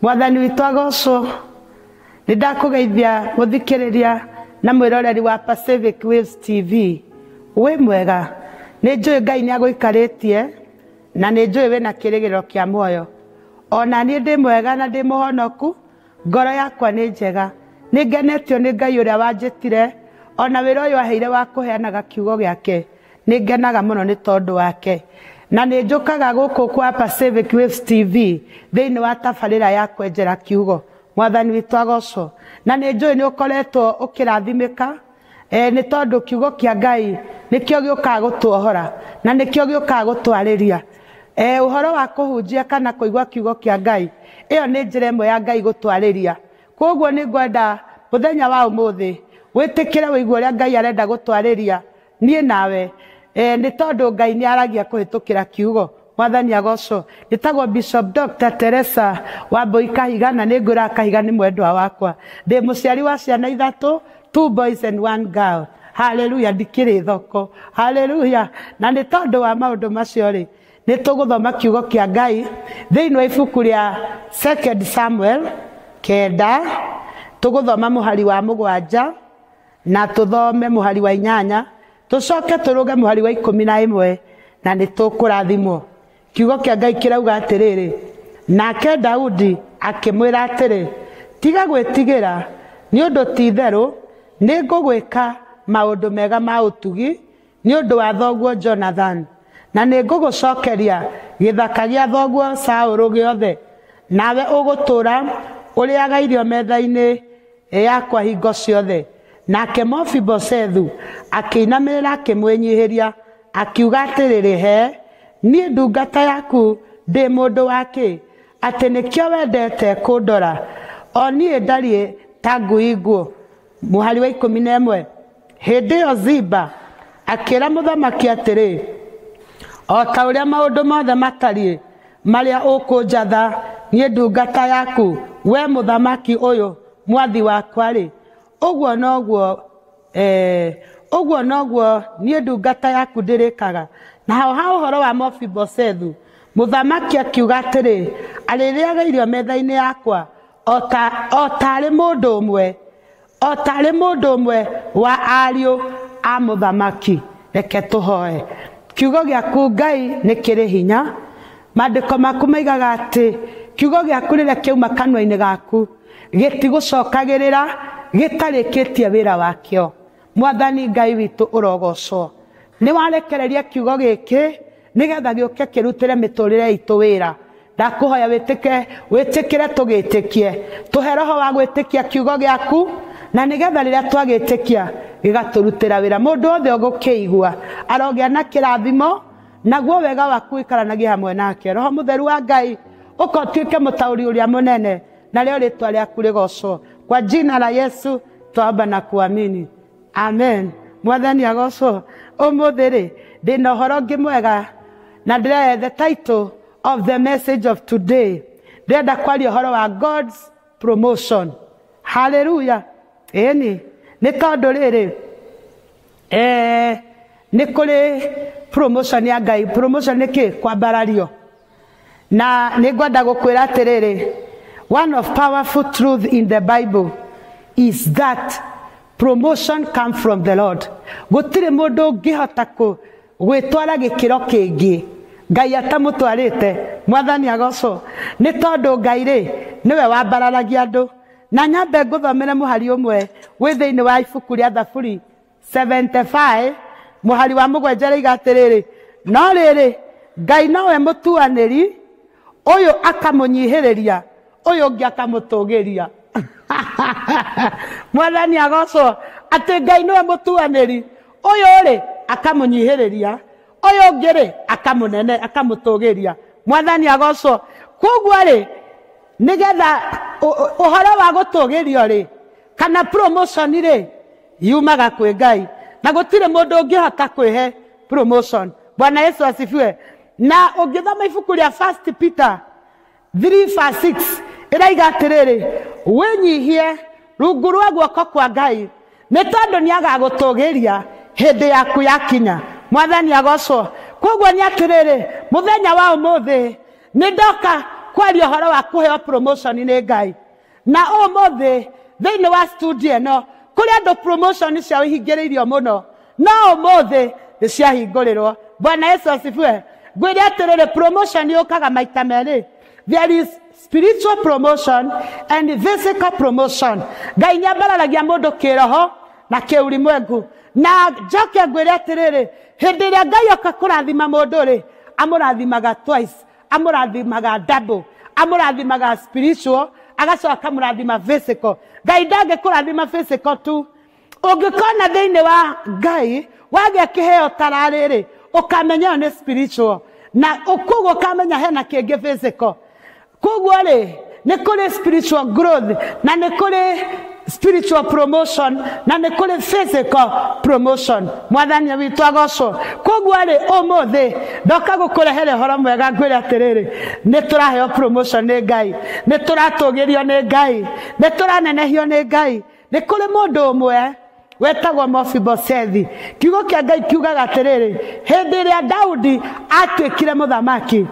Mwathani witũ agocwo. Nĩ ndakũgeithia mũthikĩrĩria na mwĩroreri wa Pacific Waves TV. Wĩ mwega. Nĩ njũĩ Ngai nĩ agũikarĩtie na nĩ njũĩ wĩna kĩrĩgĩrĩro kĩa muoyo. Ona niĩ ndĩ mwega na ndĩ mũhonoku, ngoro yakwa nĩ njega. Nĩ ngenetio nĩ Ngai ũrĩa wanjĩtire, ona wĩra ũyũ aheire wa kũheanaga kiugo gĩake. Nĩ ngenaga mũno nĩ tondũ wake. Na nĩ njũkaga gũkũ kwa Pacific Waves TV thĩinĩ wa tabarĩra ya kwenjera kiugo. Mwathani witũ agocwo. Na nĩ njũĩ nĩ ũkoretwo ũkĩrathimĩka, nĩ tondũ kiugo kĩa Ngai nĩkĩo gĩũkaga gũtuohora na nĩkĩo gĩũkaga gũtwarĩria. Ũhoro wa kũhunjia kana kũigua kiugo kĩa Ngai, ĩyo nĩ njĩra ĩmwe ya Ngai gũtwarĩria. Koguo nĩ ngwenda mũthenya wa ũmũthĩ wĩtĩkĩre wĩigue ũrĩa Ngai arenda gũtwarĩria niĩ nawe, nĩ tondũ Ngai nĩ aragia kũhĩtũkĩra kiugo. Mwathani agocwo. Njĩtagwo Bishop Dr. Teresa Wambui Kahiga na nĩ ngwĩraga Kahiga nĩ mwendwa wakwa. Ndĩ mũciari wa ciana ithatũ, 2 boys and 1 girl. Haleluya, ndikĩrĩ thoko. Haleluya. Na nĩ tondũ wa maũndũ macio rĩ, nĩ tũgũthoma kiugo kĩa Ngai thĩinĩ wa ibuku rĩa 2 Samuel 9, tũgũthoma mũhari wa 7 na tũthome mũhari wa 8, tũcoke tũrũge mũhari wa 11 na nĩ tũkũrathimwo. Kiugo kĩa Ngai kĩrauga atĩrĩrĩ, nake Daudi akĩmwĩra atĩrĩ, tiga gwĩtigĩra, nĩ ũndũ ti itherũ nĩ ngũgwĩka maũndũ mega ma ũtugi nĩ ũndũ wa thoguo Jonathan, na nĩ ngũgũcokeria gĩthaka gĩa thoguo Saũlũ gĩothe, nawe ũgũtũũra ũrĩaga irio metha-inĩ yakwa hingo ciothe. Nake Mefiboshethu akĩinamĩrĩra akĩmwĩnyihĩria, akiuga atĩrĩrĩ, he niĩ ndungata yaku ndĩ mũndũ wa kĩ, atĩ nĩkĩo wendete kũndora, o niĩ ndariĩ ta ngui nguũ. Mũhari wa 11, hĩndĩ ĩyo Ziba akĩra mũthamaki atĩrĩ, o ta ũrĩa maũndũ mothe matariĩ marĩa ũkũnjatha niĩ ndungata yaku, we mũthamaki ũyũ mwathi wakwa rĩ, ũguo noguo niĩ ndungata yaku ndĩrĩkaga. Na hau ha ũhoro wa Mefiboshethu, mũthamaki akiuga atĩrĩ, arĩrĩaga irio metha-inĩ yakwa o tarĩ mũndũ ũmwe, o tarĩ mũndũ ũmwe wa ariũ a mũthamaki. Reke tũhoe. Kiugo gĩaku Ngai nĩ kĩrĩ hinya. Maandĩko maku maigaga atĩ kiugo gĩaku rĩrĩa kĩauma kanua-inĩ gaku gĩtigũcokagĩrĩra gĩtarĩkĩtie wĩra wakĩo. Mwathani Ngai witũ ũrogocwo. Nĩ warekereria kiugo gĩkĩ nĩgetha gĩũke kĩrutĩre mĩtũrĩre itũ wĩra. Ndakũhoya wĩtĩkĩre tũgĩtĩkie, tũhe roho wa gwĩtĩkia kiugo gĩaku, na nĩgetha rĩrĩa twagĩtĩkia gĩgatũrutĩra wĩra. Mũndũ wothe ũgũkĩigua arogĩa na kĩrathimo, naguo wega waku ũikaranagie hamwe nake. Roho mũtheru wa Ngai ũka ũtuĩke mũtaũri ũrĩa mũnene, na rĩo rĩtwa rĩaku rĩgocwo. Kwa jina la Yesu twaomba na kuamini, amen. Mwathani agocwo. Ũmũthĩ rĩ, ndĩna ũhoro ũngĩ mwega na ndĩrehe the title of the message of today. Ndĩrenda kwaria ũhoro wa God's promotion. Haleluya. Ĩni nĩ tondũ rĩrĩ, nĩ kũrĩ promotion ya Ngai. Promotion nĩ kĩ? Kwambarario. Na nĩ ngwenda gũkwĩra atĩrĩrĩ, one of powerful truth in the Bible is that promotion comes from the Lord. Gũtirĩ mũndũ ũngĩhota gwĩtwara gĩkĩro kĩngĩ Ngai atamũtwarĩte. Mwathani agocwo. Nĩ tondũ Ngai rĩ nĩwe wambararagia andũ. Na nyambe ngũthomere mũhari ũmwe wĩ thĩinĩ wa ibuku rĩa Thaburi 75 mũhari wa 7 rĩiga atĩrĩrĩ, no rĩrĩ Ngai nowe mũtuanĩri, ũyũ akamũnyihĩrĩria, ũyũ ũngĩ akamũtũgĩria. Mwathani agocwo. Atĩ Ngai nĩwe mũtuanĩri, ũyũ rĩ akamũnyihĩrĩria, ũyũ ũngĩ rĩ akamũnene, akamũtũgĩria. Mwathani agocwo. Koguo rĩ, nĩgetha ũhoro wa gũtũgĩrio rĩ, kana promotion rĩ, yumaga kwĩ Ngai, na gũtirĩ mũndũ ũngĩhota kwĩhe promotion. Bwana Yesu asifiwe. Na ũngĩthoma ibuku rĩa 1 Peter 3:6 ĩraiga atĩrĩrĩ, wĩnyihie rungu rwa guoko kwa Ngai, nĩ tondũ nĩ agagũtũgĩria hĩndĩ yaku yakinya. Mwathani agocwo. Koguo nĩ atĩrĩrĩ, mũthenya wa ũmũthĩ nĩ ndoka kwaria ũhoro wa kũheo promotion nĩ Ngai. Na ũmũthĩ thĩinĩ wa studio ĩno kũrĩ andũ promotion ciao ihingĩrĩirio mũno, no ũmũthĩ nĩ ciahingũrĩrwo. Bwana Yesu asifiwe. Ngwĩre atĩrĩrĩ, promotion yũkaga maita merĩ. There is spiritual promotion and physical promotion. Ngai nĩ ambararagia mũndũ kĩroho na kĩulimwengu. Na njoke ngwĩre atĩrĩrĩ, hĩndĩ ĩrĩa Ngai oka kũrathima mũndũ rĩ, amũrathimaga twice, amũrathimaga double, amũrathimaga spiritual, agacoka akamũrathima physical. Ngai ndangĩkũrathima physical tu. Ũngĩkona thĩinĩ wa Ngai wagĩa kĩheo tararĩrĩ, ũkamenya ĩyo nĩ spiritual, na koguo ũkamenya hena kĩngĩ physical. Koguo rĩ, nĩ kũrĩ spiritual growth, na nĩ kũrĩ spiritual promotion, na nĩ kũrĩ physical promotion. Mwathani witũ agocwo. Koguo rĩ, ũmũthĩ ndoka gũkũrehere ũhoro mwega, ngwĩre atĩrĩrĩ, nĩ tũraheo promotion nĩ Ngai, nĩ tũratũgĩrio nĩ Ngai, nĩ tũranenehio nĩ Ngai. Nĩ kũrĩ mũndũ ũmwe wetagwo Mefibosethi. Kiugo kĩa Ngai kiugaga atĩrĩrĩ, hĩndĩ ĩrĩa Daudi atuĩkire mũthamaki,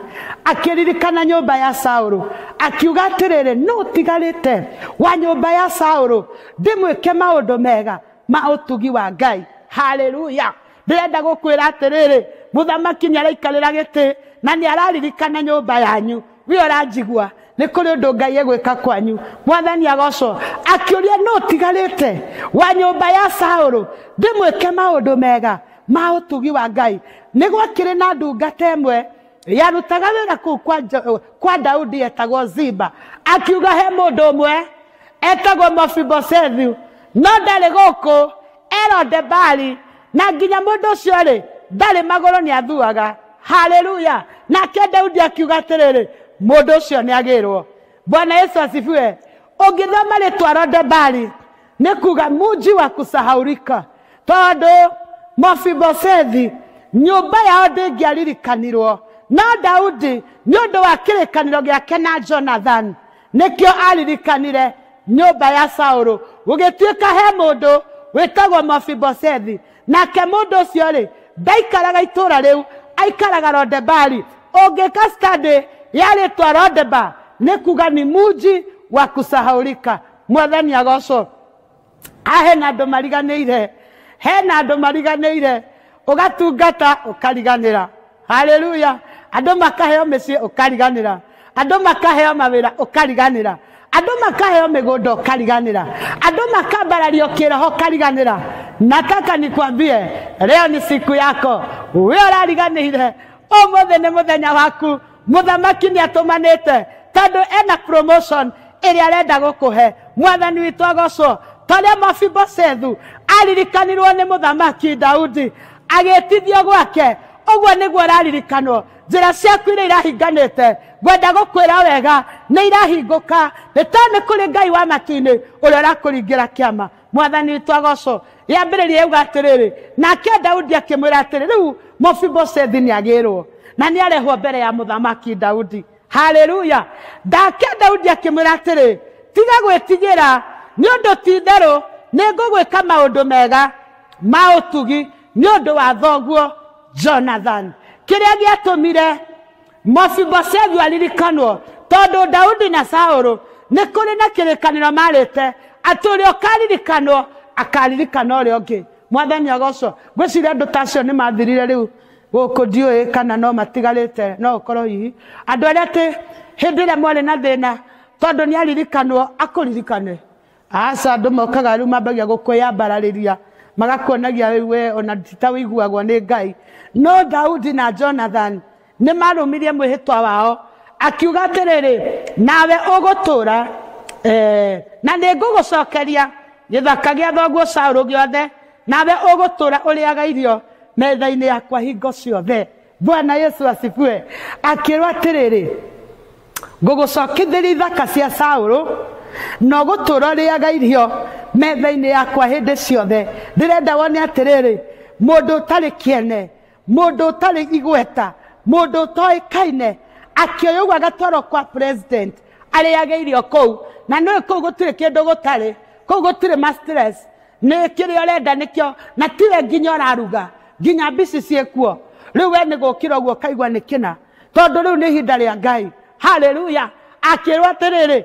akĩririkana nyũmba ya Saũlũ, akiuga atĩrĩrĩ, nũ ũtigarĩte wa nyũmba ya Saũlũ ndĩmwĩke maũndũ mega ma ũtugi wa Ngai. Haleluya. Ndĩrenda gũkwĩra atĩrĩrĩ, mũthamaki nĩ araikarĩra gĩtĩ na nĩ araririkana nyũmba yanyu. We ũranjigua, nĩ kũrĩ ũndũ Ngai egwĩka kwanyu. Mwathani agocwo. Akĩũria, nũ ũtigarĩte wa nyũmba ya Saũlũ ndĩmwĩke maũndũ mega ma ũtugi wa Ngai. Nĩ gwakĩrĩ na ndungata ĩmwe yarutaga wĩra kũu kwa Daudi etagwo Ziba. Akiuga he mũndũ ũmwe etagwo Mefibosethu, no ndarĩ gũkũ, Erodebali, na nginya mũndũ ũcio rĩ, ndarĩ magũrũ nĩ athuaga. Haleluya. Nake Daudi akiuga atĩrĩrĩ, mũndũ ũcio nĩ agĩrwo. Bwana Yesu asifiwe. Ũngĩthoma rĩtwa Rodebali nĩ kuga muji wa kusahaurika, tondũ Mefibosethi nyũmba yao ndĩngĩaririkanirwo. No Daudi nĩ ũndũ wa kĩrĩkanĩro gĩake na Jonathan nĩkĩo aririkanire nyũmba ya Saũlũ. Gũgĩtuĩka he mũndũ wĩtagwo Mefibosethi, nake mũndũ ũcio rĩ, ndaikaraga itũũra rĩu, aikaraga Rodebali. Ũngĩka study ya rĩtwa Rodeba nĩ kuga ni muji wa kusahaurika. Mwathani agocwo. Hena andũ mariganĩire, hena andũ mariganĩire, ũgatungata ũkariganĩra. Haleluya. Andũ makaheo mĩciĩ ũkariganĩra, andũ makaheo mawĩra ũkariganĩra, andũ makaheo mĩgũnda ũkariganĩra, andũ makambarario kĩroho ũkariganĩra. Nataka nikwambie leo ni siku yako. We ũrariganĩire, ũmũthĩ nĩ mũthenya waku. Mũthamaki nĩ atũmanĩte tondũ ena promotion ĩrĩa arenda gũkũhe. Mwathani witũ agocwo. Torĩa Mefibosethu aririkanirwo nĩ mũthamaki Daudi agĩtithio gwake, ũguo nĩguo ũraririkanwo. Njĩra ciaku iria irahinganĩte, ngwenda gũkwĩra wega, nĩ irahingũka. Nĩ tondũ nĩ kũrĩ Ngai wa matu-inĩ ũrĩa ũrakũringĩra kĩama. Mwathani witũ agocwo. Yambĩrĩria yauga atĩrĩrĩ, nake Daudi akĩmwĩra atĩrĩ, rĩu Mefibosethi nĩ agĩrwo na nĩ arehwo mbere ya mũthamaki Daudi. Haleluya. Nake Daudi akĩmwĩra atĩrĩ, tiga gwĩtigĩra, nĩ ũndũ ti itherũ nĩ ngũgwĩka maũndũ mega ma ũtugi nĩ ũndũ wa thoguo Jonathan. Kĩrĩa gĩatũmire Mefibosethu aririkanwo, tondũ Daudi na Saũlũ nĩ kũrĩ na kĩrĩkanĩro marĩte atĩ ũrĩa ũkaririkanwo akaririkana ũrĩa ũngĩ. Mwathani agocwo. Ngwĩciria andũ ta acio nĩ mathirire rĩu gũkũ, ndiũĩ kana no matigarĩte, no ũkorwo hihi andũ arĩa atĩ hĩndĩ ĩrĩa mwarĩ na thĩna, tondũ nĩ aririkanwo akũririkane. Aca, andũ mokaga rĩu mambagia gũkwĩyambararĩria, magakuonagia rĩu we ona ti ta ũiguagwo nĩ Ngai. No Daudi na Jonathan nĩ marũmirie mwĩhĩtwa wao, akiuga atĩrĩrĩ, nawe ũgũtũũra, na nĩ ngũgũcokeria gĩthaka gĩa thoguo Saũlũ gĩothe, nawe ũgũtũũra ũrĩaga irio metha-inĩ yakwa hingo ciothe. Bwana Yesu asifiwe. Akĩrwo atĩrĩrĩ, ngũgũcokithĩria ithaka cia Saũlũ, na ũgũtũũra ũrĩaga irio metha-inĩ yakwa hĩndĩ ciothe. Ndĩrenda wone atĩrĩrĩ, mũndũ ũtarĩ kĩene, mũndũ ũtarĩ igweta, mũndũ ũtoĩkaine, akĩoywo ũguo agatwarwo kwa president arĩage irio kũu. Na nĩũĩ kũu gũtirĩ kĩndũ gũtarĩ, kũu gũtirĩ ma stress, nĩ kĩrĩa ũrenda nĩkĩo, na tiwe nginya ũraruga, nginya mbici ciĩkuo. Rĩu we nĩ gũkĩra ũguo ũkaigua nĩ kĩna, tondũ rĩu nĩ ihinda rĩa Ngai. Haleluya. Akĩrwo atĩrĩrĩ,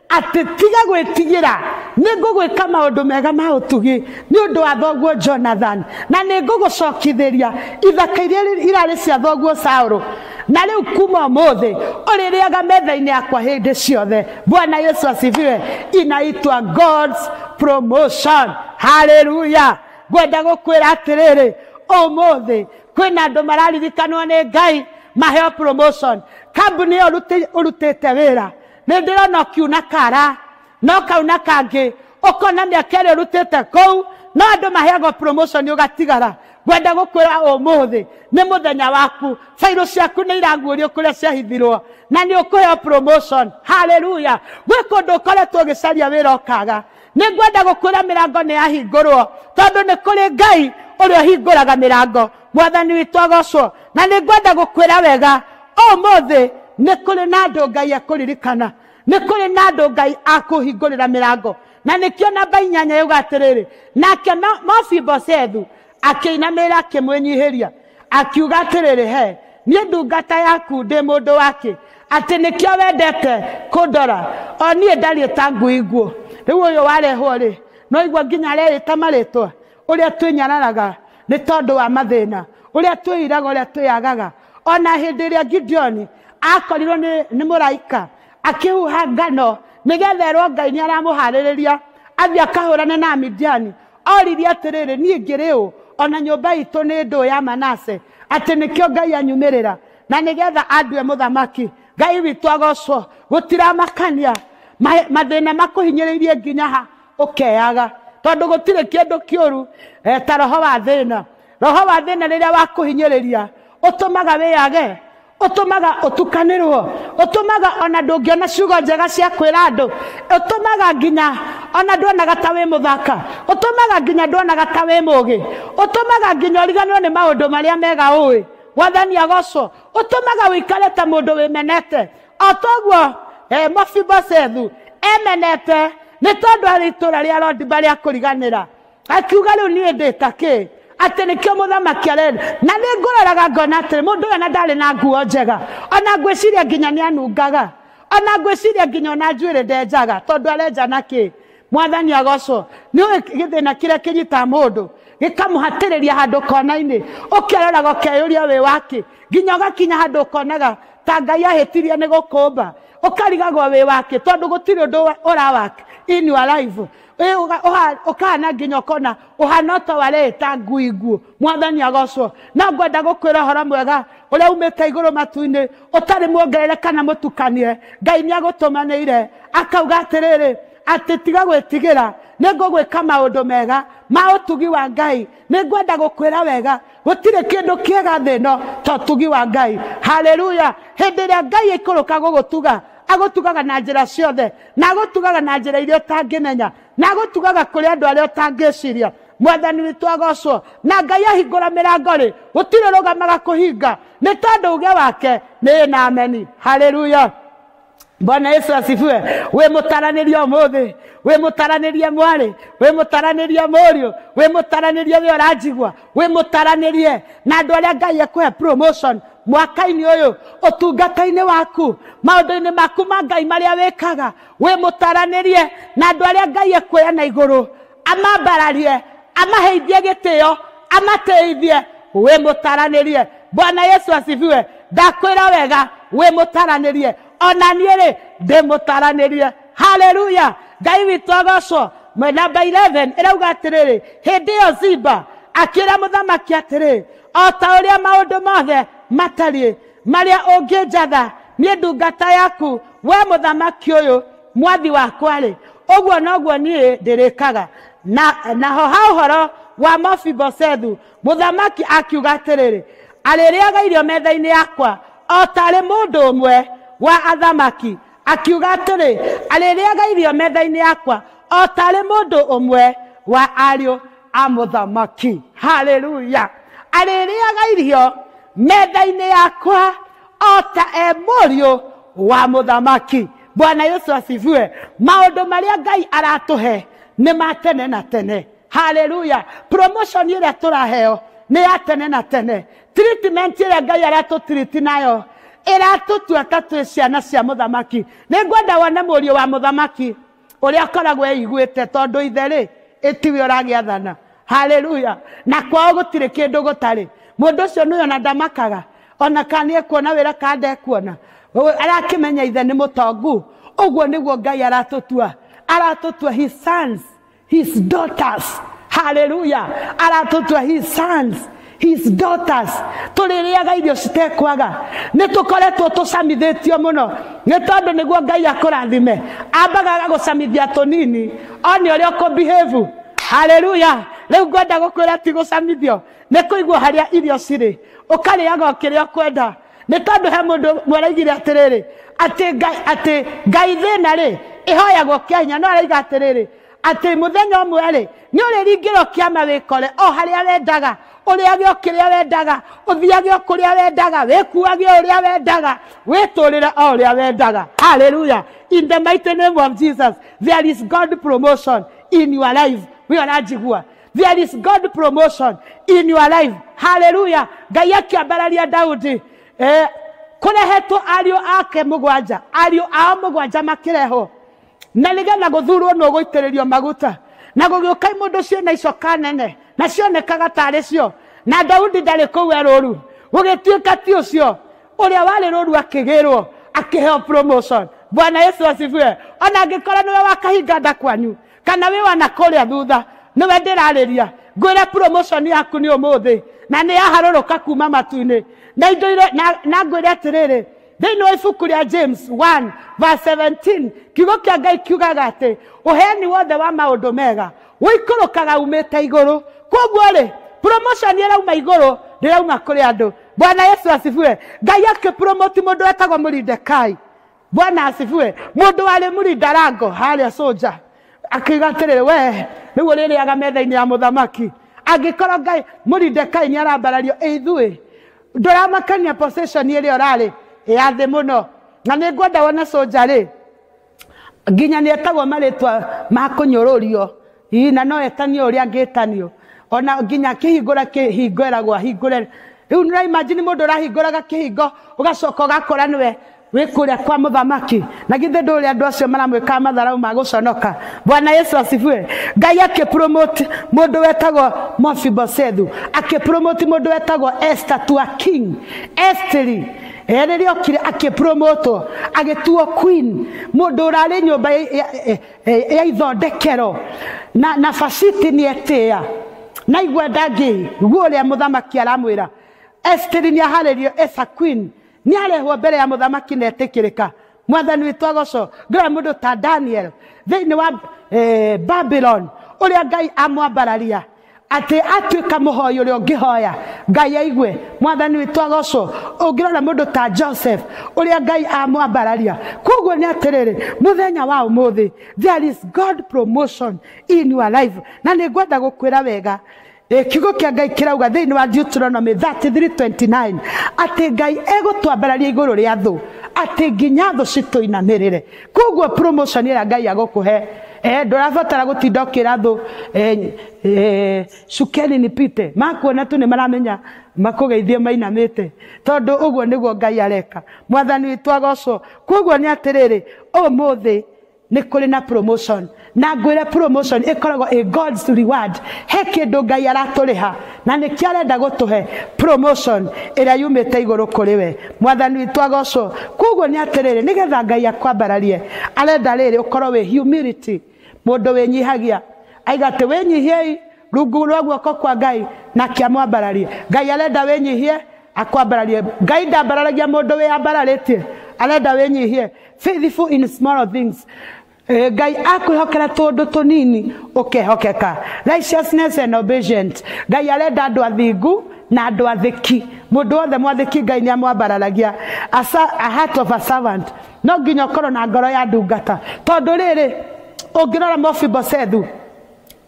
atĩ tiga gwĩtigĩra, nĩ ngũgwĩka maũndũ mega ma ũtugi nĩ ũndũ wa thoguo Jonathan, na nĩ ngũgũcokithĩria ithaka iria irarĩ cia thoguo Saũlũ, na rĩu kuma ũmũthĩ ũrĩrĩaga metha-inĩ yakwa hĩndĩ ciothe. Bwana Yesu asifiwe. Inaitwa God's promotion. Haleluya. Ngwenda gũkwĩra atĩrĩrĩ, ũmũthĩ kwĩna andũ mararirikanwo nĩ Ngai maheo promotion. Kambuni ĩyo ũrutĩte wĩra, nĩ ndĩrona ũkiuna kara no kauna kangĩ, ũkona mĩaka ĩrĩa ũrutĩte kũu, no andũ maheagwo promotion ũgatigara. Ngwenda gũkwĩra ũmũthĩ nĩ mũthenya waku, bairũ ciaku nĩ iraguũrio kũrĩa ciahithirwo, na nĩ ũkũheo promotion. Haleluya. Gwĩ kũndũ ũkoretwo ũgĩcaria wĩra ũkaga, nĩ ngwenda gũkwĩra mĩrango nĩ yahingũrwo, tondũ nĩ kũrĩ Ngai ũrĩa ũhingũraga mĩrango. Mwathani witũ agocwo. Na nĩ ngwenda gũkwĩra wega, ũmũthĩ nĩ kũrĩ na andũ Ngai akũririkana, nĩ kũrĩ na andũ Ngai akũhingũrĩra mĩrango. Na nĩkĩo namba 8 yauga atĩrĩrĩ, nake Mefiboshethu akĩinamĩrĩra akĩmwĩnyihĩria, akiuga atĩrĩrĩ, he niĩ ndungata yaku ndĩ mũndũ wake, atĩ nĩkĩo wendete kũndora, o niĩ ndariĩ ta ngui nguũ. Rĩu ũyũ warehwo rĩ, no igua nginya arerĩta marĩtwa, ũrĩa twĩnyararaga nĩ tondũ wa mathĩna, ũrĩa twĩiraga, ũrĩa twĩyagaga. Ona hĩndĩ ĩrĩa Gideoni akorirwo nĩ mũraika akĩhuha ngano nĩgetha erwo Ngai nĩ aramũharĩrĩria athiĩ akahũrane na Amidiani, oririe atĩrĩrĩ, niĩ ngĩrĩ ũ, ona nyũmba itũ nĩ ndũ ya Manase, atĩ nĩkĩo Ngai anyumĩrĩra na nĩgetha andue mũthamaki. Ngai witũ agocwo. Gũtiramakania mathĩna makũhinyĩrĩirie nginya ha ũkeyaga, tondũ gũtirĩ kĩndũ kĩũru ta roho wa thĩna. Roho wa thĩna rĩrĩa wakũhinyĩrĩria ũtũmaga wĩyage, ũtũmaga ũtukanĩrwo, ũtũmaga ona ndũngĩona ciugo njega cia kwĩra andũ, ũtũmaga nginya ona nduonaga ta wĩ mũthaka, ũtũmaga nginya nduonaga ta wĩ mũgĩ, ũtũmaga nginya ũriganĩrwo nĩ maũndũ marĩa mega ũĩ. Mwathani agocwo. Ũtũmaga ũikare ta mũndũ wĩmenete. O toguo Mefiboshethu emenete nĩ tondũ arĩ itũũra rĩa Lodiba rĩa kũriganĩra, akiuga rĩu niĩ ndĩ ta kĩ, atĩ nĩkĩo mũthamaki arenda. Na nĩ ngũroraga ngona atĩrĩ, mũndũ ũyũ ona ndarĩ na nguo njega, ona ngwĩciria nginya nĩ anungaga, ona ngwĩciria nginya ona njuĩrĩ ndenjaga, tondũ arenja na kĩ. Mwathani agocwo. Nĩ ũĩ gĩthĩna kĩrĩa kĩnyitaga mũndũ gĩkamũhatĩrĩria handũ kona-inĩ, ũkĩroraga ũkeyũria wĩ wake, nginya ũgakinya handũ ũkonaga ta Ngai ahĩtirie nĩ gũkũmba, ũkarigagwo wĩ wake, tondũ gũtirĩ ũndũ ũrawak in your life. Ũkahana nginya ũkona ũhana ta wareta ngui nguũ. Mwathani agocwo. No ngwenda gũkwĩra ũhoro mwega ũrĩa umĩte igũrũ matu-inĩ, ũtarĩ muongerere kana mũtukanie. Ngai nĩ agũtũmanĩire akauga atĩrĩrĩ, atĩ tiga gwĩtigĩra, nĩ ngũgwĩka maũndũ mega ma ũtugi wa Ngai. Nĩ ngwenda gũkwĩra wega, gũtirĩ kĩndũ kĩega thĩ ĩno ta ũtugi wa Ngai. Haleluya. Hĩndĩ ĩrĩa Ngai aikũrũka gũgũtuga, agũtugaga na njĩra ciothe, na agũtugaga na njĩra iria ũtangĩmenya, na agũtugaga kũrĩ andũ arĩa ũtangĩciria. Mwathani witũ agocwo. Na Ngai ahingũra mĩrango rĩ, gũtirĩ rũgamaga kũhinga, nĩ tondũ uge wake nĩ na ameni. Haleluya. Bwana Yesu asifiwe. Wĩ mũtaranĩrie ũmũthĩ, wĩ mũtaranĩrie mwarĩ, wĩ mũtaranĩrie mũriũ, wĩ mũtaranĩrie wĩ ũranjigua, wĩ mũtaranĩrie na andũ arĩa Ngai ekũhe promotion mwaka-inĩ ũyũ, ũtungata-inĩ waku, maũndũ-inĩ maku ma Ngai marĩa wĩkaga, wĩ mũtaranĩrie na andũ arĩa Ngai ekuoya na igũrũ, amambararie, amaheithie gĩtĩo, amateithie. Wĩ mũtaranĩrie. Bwana Yesu asifiwe. Ndakwĩra wega, wĩ mũtaranĩrie. Ona niĩ rĩ, ndĩ mũtaranĩrie. Haleluya. Ngai witũ agocwo. Namba 11 ĩrauga atĩrĩrĩ, hĩndĩ ĩyo Ziba akĩra mũthamaki atĩrĩ, o ta ũrĩa maũndũ mothe matariĩ marĩa ũngĩnjatha niĩ ndungata yaku, we mũthamaki ũyũ mwathi wakwa rĩ, ũguo noguo niĩ ndĩrĩkaga. Naho ha ũhoro wa Mefiboshethu, mũthamaki akiuga atĩrĩrĩ, arĩrĩaga irio metha-inĩ yakwa o tarĩ mũndũ ũmwe wa athamaki. Akiuga atĩrĩ, arĩrĩaga irio metha-inĩ yakwa o tarĩ mũndũ ũmwe wa ariũ a mũthamaki. Haleluya. Arĩrĩaga irio metha-inĩ yakwa o ta e mũriũ wa mũthamaki. Bwana Yesu asifiwe. Maũndũ marĩa Ngai aratũhe nĩ ma tene na tene. Haleluya. Promotion ĩrĩa tũraheo nĩ ya tene na tene. Treatment ĩrĩa Ngai aratũtiriti nayo Ĩratũtua ta twĩ ciana cia mũthamaki. Nĩngwenda wone mũriũ wa mũthamaki ũrĩa akoragwo eiguĩte, tondũ ithe rĩ ĩtiwe ũragĩathana. Haleluya. Na kwao gũtirĩ kĩndũ gũtarĩ. Mũndũ ũcio nĩwe ona ndamakaga, ona kana nĩekuona wĩra kana ndekuona, arakĩmenya ithe nĩ mũtongu. Ũguo nĩguo Ngai aratũtua. Aratũtua his sons, his daughters. Haleluya. Aratũtua his sons, his daughters. Tũrĩrĩaga irio citekwaga. Nĩ tũkoretwo tũcamithĩtio mũno, nĩ tondũ nĩguo Ngai akũrathime. Ambaga agagũcamithia tũnini, one ũrĩa ũkũbehave. Haleluya. Rĩu ngwenda gũkwĩra ti gũcamithio, nĩ kũigwo harĩa irio cirĩ, ũkarĩaga o kĩrĩa ũkwenda. Nĩ tondũ he mũndũ mwaraigire atĩrĩrĩ, atĩ Ngai, atĩ Ngai thĩna rĩ ĩhoyagwo kĩa hinya, no araiga atĩrĩrĩ, atĩ mũthenya ũmwe rĩ nĩ ũrĩringĩrwo kĩama wĩkore o harĩa wendaga, ũrĩage o kĩrĩa wendaga, ũthiage o kũrĩa wendaga, wĩkuage o ũrĩa wendaga, wĩtũrĩre o ũrĩa wendaga. Hallelujah. In the mighty name of Jesus, there is God promotion in your life. We ũranjigua? There is God promotion in your life. Hallelujah. Ngai akĩambararia Daudi, kũrehetwo ariũ ake mũgwanja, ariũ ao mũgwanja makĩrehwo, na nĩgetha gũthurwo nũ ũgũitĩrĩrio maguta. Na gũgĩũka mũndũ ciĩna icoka nene, na cionekaga tarĩ cio, na Daudi ndarĩ kũu e rũru. Gũgĩtuĩka ti ũcio, ũrĩa warĩ rũru akĩgĩrwo, akĩheo promotion. Bwana Yesu asifiwe. Ona angĩkorwo nĩwe wakahinga nda kwanyu, kana wĩ wana kũrĩa thutha, nĩwe ndĩrarĩria, ngwĩre promotion yaku nĩ ũmũthĩ, na nĩ yaharũrũka kuma matu-inĩ. Na indo iria, na ngwĩre atĩrĩrĩ, thĩinĩ wa ibuku rĩa James 1 verse 17, kiugo kĩa Ngai kiugaga atĩ ũheani wothe wa maũndũ mega ũikũrũkaga umĩte igũrũ. Koguo rĩ, promotion ĩrauma igũrũ, ndĩrauma kũrĩ andũ. Bwana Yesu asifiwe. Ngai akĩpromote mũndũ wetagwo Moridekai. Bwana asifiwe. Mũndũ warĩ mũrindarango harĩa soja, akiuga atĩrĩrĩ, we rĩu ũrĩrĩaga metha-inĩ ya mũthamaki. Angĩkorwo Ngai Moridekai nĩ arambarario, ĩ ithuĩ ndũramakania position ĩrĩa ũrarĩ ya thĩ mũno. Na nĩ ngwenda wone soja rĩ, nginya nĩ etagwo marĩtwa ma kũnyũrũrio, na no etanio ũrĩa angĩtanio, ona nginya akĩhingũra kĩhingo eragwo ahingũre. Rĩu nĩ imagine mũndũ ũrahingũraga kĩhingo ũgacoka ũgakora nĩwe wĩ kũrĩa kwa mũthamaki, na githĩ ndũrĩ andũ acio maramwĩkaga matharau ma gũconoka. Bwana Yesu asifiwe. Ngai akĩpromote mũndũ wetagwo Mefiboshethu, akĩpromote mũndũ wetagwo Esther to a king. Esteri rĩrĩa okire akĩpromotwo agĩtuo queen, mũndũ ũrarĩ nyũmba ya ithondekero, na Vashti nĩ etĩĩa, na igua ndangĩigua ũrĩa mũthamaki aramwĩra. Esteri nĩ aharĩrio as a queen, nĩ arehwo mbere ya mũthamaki na etĩkĩrĩka. Mwathani witũ agocwo. Ngĩrora mũndũ ta Daniel thĩinĩ wa Babylon, ũrĩa Ngai amwambararia atĩ atuĩka mũhoi ũrĩa ũngĩhoya Ngai aigue. Mwathani witũ agocwo. Ũngĩrora mũndũ ta Joseph, ũrĩa Ngai amwambararia. Koguo nĩ atĩrĩrĩ, mũthenya wa ũmũthĩ there is God promotion in your life. Na nĩ ngwenda gũkwĩra wega, kiugo kĩa Ngai kĩrauga thĩinĩ wa Deuteronomy 33:29 atĩ Ngai egũtwambararia igũrũ rĩa thũ, atĩ nginya thũ citũinamĩrĩre. Koguo promotion ĩrĩa Ngai agũkũhe, ndũrabatara gũtinda ũkĩra thũ, cukeni nipite, makuona tu nĩ maramenya makũgeithie mainamĩte, tondũ ũguo nĩguo Ngai areka. Mwathani witũ agocwo. Koguo nĩ atĩrĩrĩ, ũmũthĩ nĩ kũrĩ na promotion, na ngwĩre promotion ĩkoragwo ĩ God's reward. He kĩndũ Ngai aratũrĩha, na nĩkĩo arenda gũtũhe promotion ĩrĩa yumĩte igũrũ kũrĩ we. Mwathani witũ agocwo. Koguo nĩ atĩrĩrĩ, nĩgetha Ngai akwambararie, arenda rĩrĩ ũkorwo wĩ humility, mũndũ wĩnyihagia. Aiga atĩ wĩnyihiei rungu rwa guoko kwa Ngai nake amwambararie. Ngai arenda wĩnyihie akwambararie. Ngai ndambararagia mũndũ wĩyambararĩtie, arenda wĩnyihie. Faithful in small things. Ngai akwĩhokera tũndũ tũnini ũkehokeka. Righteousness and obedience. Ngai arenda andũ athingu na andũ athĩki. Mũndũ wothe mwathĩki Ngai nĩ amwambararagia. A heart of a servant. No nginya ũkorwo na ngoro ya ndungata, tondũ rĩrĩ ũngĩrora Mefiboshethu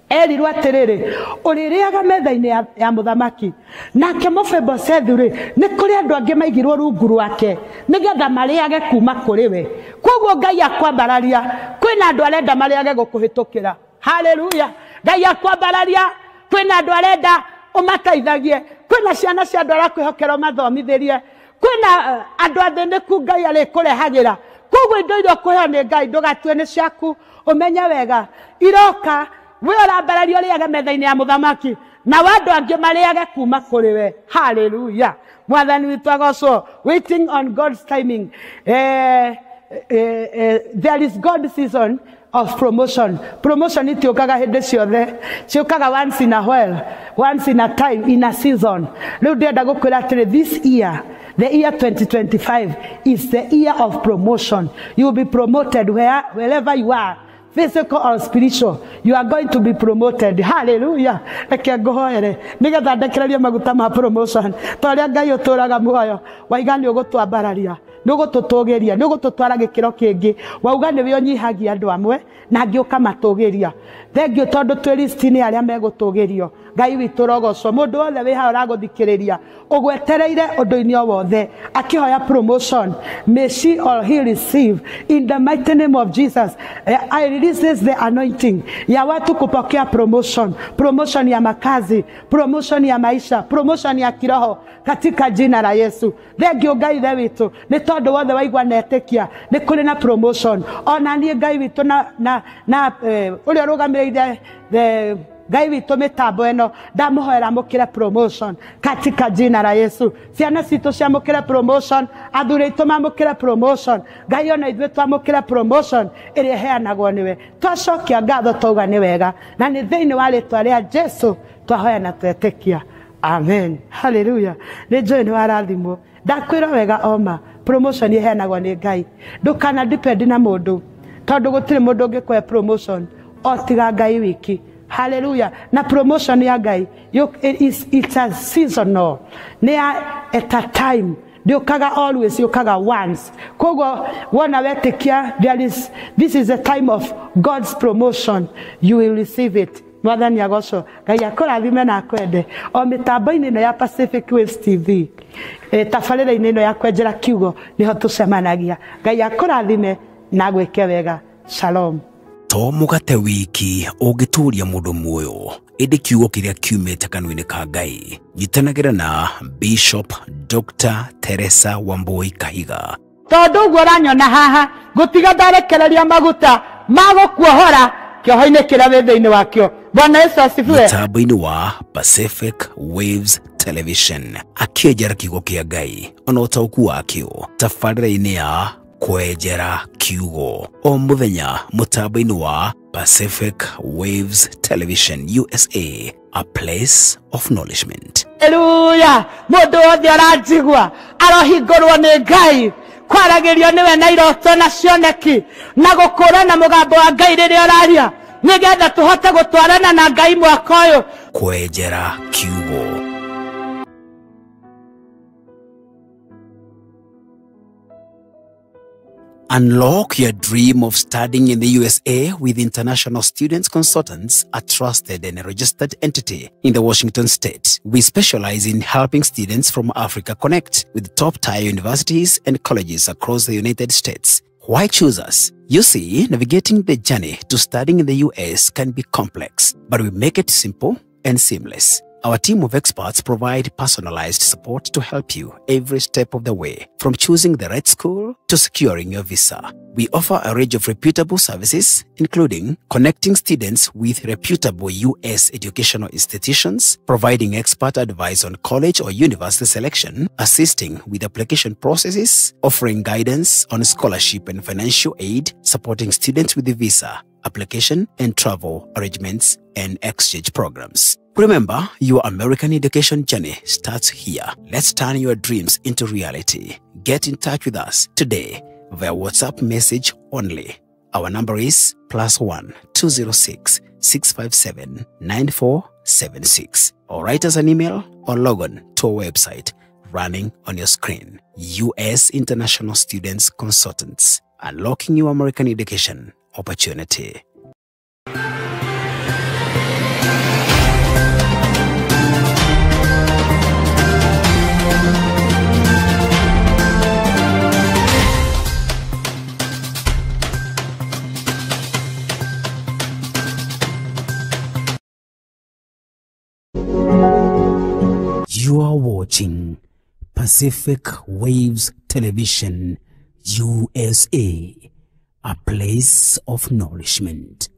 erirwo atĩrĩrĩ, ũrĩrĩaga metha-inĩ ya mũthamaki. Nake Mefiboshethu rĩ, nĩ kũrĩ andũ angĩ maigirwo rungu rwake nĩgetha marĩage kuma kũrĩ we. Koguo Ngai akwambararia, kwĩna andũ arenda marĩage gũkũhĩtũkĩra. Haleluya. Ngai akwambararia, kwĩna andũ arenda ũmateithagie, kwĩna ciana cia andũ arakwĩhokera ũmathomithĩrie, Kwĩna andũ athĩnĩku Ngai arĩkũrehagĩra. Koguo indo iria ũkũheo nĩ Ngai ndũgatue nĩ ciaku, ũmenye wega iroka we ũrambararia ũrĩage metha-inĩ ya mũthamaki na andũ angĩ marĩage kuma kũrĩ we. Hallelujah. Mwathani witũ agocwo. Waiting on God's timing. There is God's season of promotion. Promotion itiũkaga hĩndĩ ciothe, ciũkaga once in a while, once in a time, in a season. Rĩu ndĩrenda gũkwĩra atĩrĩ, this year, the year 2025 is the year of promotion. You will be promoted wherever you are, physical or spiritual. You are going to be promoted. Hallelujah. Reke ngũhoere nĩgetha ndekererie maguta ma promotion. Ta ũrĩa Ngai ũtũraga muoyo, waiga nĩ ũgũtwambararia, nĩ ũgũtũtũgĩria, nĩ ũgũtũtwara gĩkĩro kĩngĩ. Wauga nĩwe ũnyihagia andũ amwe na angĩ ũkamatũgĩria. Thengiũ tondũ twĩ list-inĩ arĩa megũtũgĩrio. Ngai witũ rogocwo. Mũndũ wothe wĩ haha ũragũthikĩrĩria ũgwetereire ũndũ-inĩ o wothe akĩhoya promotion, may she or he receive in the mighty name of Jesus. I release the anointing ya watu kupokea promotion, promotion ya makazi, promotion ya maisha, promotion ya kiroho katika jina la Yesu. Thengiũ Ngai ithe witũ nĩ tondũ wothe waigua na etĩkia nĩ kũrĩ na promotion. Ona niĩ Ngai witũ na ũrĩa ũrũgamĩrĩire the Ngai witũ mĩtambo ĩno ndamũhoera amũkĩre promotion katika jina la Yesu. Ciana citũ ciamũkĩre promotion, athuri aitũ mamũkĩre promotion, Ngai ona ithuĩ twamũkĩre promotion ĩrĩa ĩheanagwo nĩwe. Twacokia ngatho twauga nĩ wega, na nĩ thĩinĩ wa rĩtwa rĩa Jesu twahoya na twetĩkia. Amen. Hallelujah. Nĩ njũĩ nĩ warathimwo. Ndakwĩra wega oma, promotion ĩheanagwo nĩ Ngai. Ndũkana depend na mũndũ, tondũ gũtirĩ mũndũ ũngĩkũhe promotion o tiga Ngai wiki. Hallelujah. Na promotion ya Ngai, it's a seasonal. Nĩ at a time. Ndĩũkaga always, yũkaga once. Koguo wona wetĩkia, this is a time of God's promotion. You will receive it. Mwathani agocwo. Ngai akũrathime na akwende. O mĩtambo-inĩ ĩno ya Pacific Waves TV, tabarĩra-inĩ ĩno ya kwenjera kiugo nĩho tũcemanagia. Ngai akũrathime na agwĩke wega. Shalom. To mũgate wiki ũngĩtũria mũndũ muoyo, ĩndĩ kiugo kĩrĩa kiumĩte kanua-inĩ ka Ngai. Nyitanagĩra na Bishop Dr. Teresa Wambui Kahiga. Tondũ ũguo ũranyona haha, ngũtiga ndarekereria maguta ma gũkuohora kĩoho-inĩ kĩrĩa wĩ thĩinĩ wakĩo. Bwana Yesu asifiwe. Mũtambo-inĩ wa Pacific Waves Television akĩenjera kiugo kĩa Ngai ona ũtaũku wakĩo tabarĩra-inĩ ya kwenjera kiugo o mũthenya mũtambo-inĩ wa Pacific Waves Television USA, a place of nourishment. Hallelujah. Mũndũ wothe ũranjigua arohingũrwo nĩ Ngai, kwaragĩrio nĩwe na iroto na cioneki na gũkũrana mũgambo wa Ngai rĩrĩa ũraria, nĩgetha tũhote gũtwarana na Ngai mwaka ũyũ. Kwenjera kiugo. Unlock your dream of studying in the USA with International Students Consultants, a trusted and registered entity in the Washington state. We specialize in helping students from Africa connect with top-tier universities and colleges across the United States. Why choose us? You see, navigating the journey to studying in the US can be complex, but we make it simple and seamless. Our team of experts provide personalized support to help you every step of the way, from choosing the right school to securing your visa. We offer a range of reputable services, including connecting students with reputable U.S. educational institutions, providing expert advice on college or university selection, assisting with application processes, offering guidance on scholarship and financial aid, supporting students with the visa application and travel arrangements and exchange programs. Remember, your American education journey starts here. Let's turn your dreams into reality. Get in touch with us today via WhatsApp message only. Our number is +1 206 657 9476. Or write us an email or log on to our website running on your screen. U.S. International Students Consultants, unlocking your American education opportunity. You are watching Pacific Waves Television, USA, a place of nourishment.